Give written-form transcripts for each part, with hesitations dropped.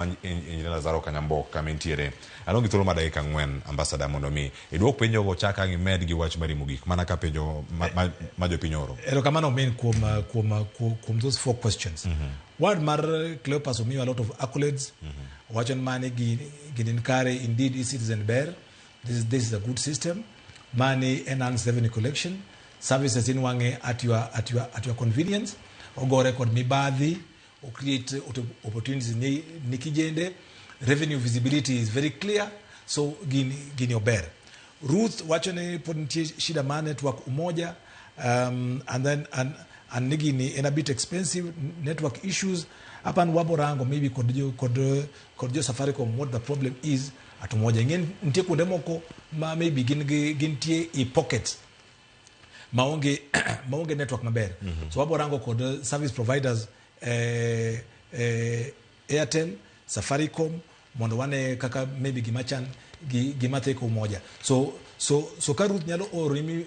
Engineer Lazaro Kanyamboka kama entiere. Anong' gi thuolo mar dakika 4, ambassador, mondo mi iduok penjo go chak ang' imed gi wach mari mogik mana ka penjo ma jopiny oro. Erokamano min kuom those four questions. Word mar Cleopas omiyo a lot of accolades. Owacho ni mani gini ni kare, indeed e-citizen ber. This is a good system. Money enhance revenue collection. Services inwang'e at your convenience. Ogore kod mibadhi, o create opportunities ni kijende. Revenue visibility is very clear. So gini ober. Ruth wacho ni pod nitie shida mar network Umoja, and then and ni gini en a bit expensive, network issues apan wabo rango maybe kod jo Safaricom what the problem is at Umoja. Ing'e nitie kuonde moko ma maybe gin gi gintie i pockets maonge network maber. So wabo rango kod service providers, Airtel, Safaricom, mondo wane kaka maybe gima chan gi gima theko Umoja. So ka Ruth nyalo oroni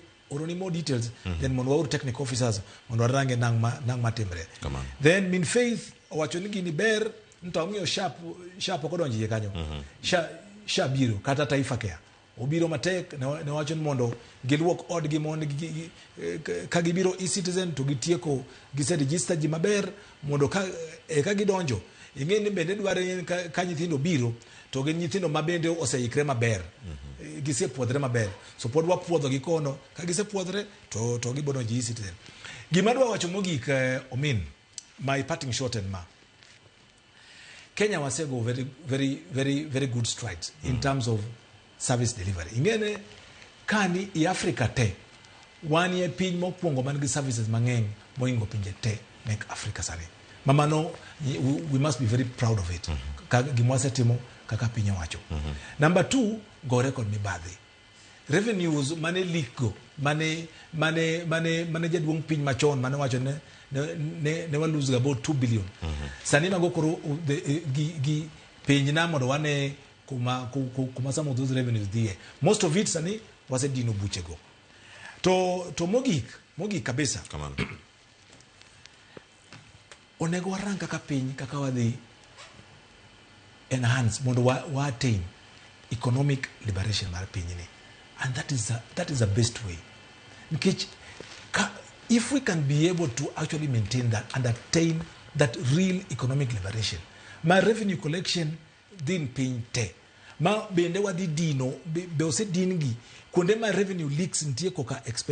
more details, then mondo waor technical officers mondo warange nang matimre. Kamano. Then min Faith owacho ni gini ber to ong'iyo sharp sharp ok odonjo iye kanyo. Sha biro kata Taifa Care obiro matek ne wacho ni mondo giluok odgi mondo ka gibiro e-citizen to gitieko gise register ji maber mondo ka gidonjo. Ing'e ni bende dware ni ka nyithindo biro to gin nyithindo ma bende oseikre maber, gisepuodhre maber. So pod wapuodho gi kono ka gisepuodhre to gibo donjo e-citizen. Gima adwa wacho mogik, omin, my parting shot en ma: Kenya wasego very, very, very, very good strides in terms of service delivery. Ing'ene kani i Africa te wanie piny mokwongo man gi services mang'eny moingo pinje te mek Africa sani. Mamano we must be very proud of it. Ka gima wasetimo kaka piny owacho. Number two, gore kod mibadhi. Revenues mane leak go mane jaduong' piny machon mane wacho ne wa lose about 2 billion. Sani mago koro gi piny na mondo wane kuma some of those revenues dhiye. Most of it sani wasedino buchego. To mogik kabisa, Kamano. onego warang kaka piny kaka wadhi enhance mondo wa attain economic liberation mar pinyni, and that is the best way, nikech if we can be able to actually maintain that and attain that real economic liberation ma revenue collection dhi piny te ma bende wadhi dino be osedin gi kuonde ma revenue leaks nitie koka expenditure.